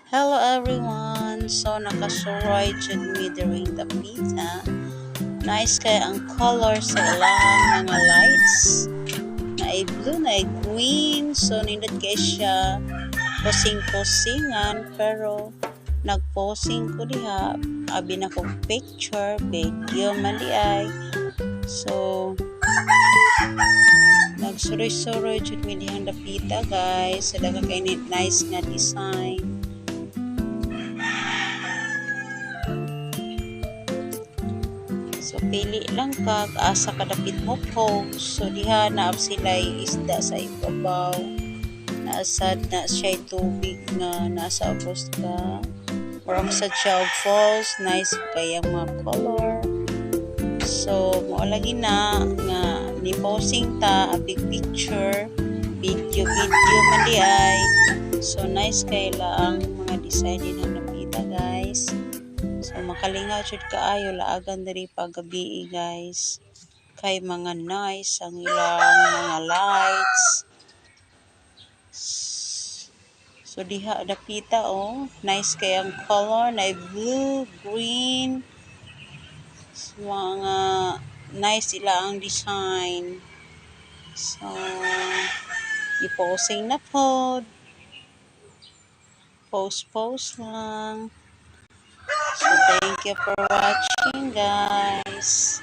Hello everyone! So nakasuroy jud mi diring dapita. Nice kay ang color sa ilang mga lights. Naay blue, naay green. So nindot kay siya posing-posingan, pero nagposing ko diha. Abi na kog picture, video man di ay. So nagsuroy-suroy jud mi dihang dapita, guys. Sa daghan kay nice nga design. So pili lang ka asa ka dapit mo pose. So diha naa sila isda sa ibabaw. Naasad na siya tubig nga nasa ubos ka. Murag sad siya og falls, nice kay ang mga color. So mao lagi na nga ni posing ta a big picture, video video man di ay. So nice kay ang mga design din ang dapita, guys. So makalingaw jud kaayo laagan diri pag gabii, guys. Kay mga nice ang ilang mga lights. So diha dapita oh, nice kay ang color, na blue, green. So, mga nice ila ang design. So i-posing na pod. Pose pose lang. So thank you for watching, guys.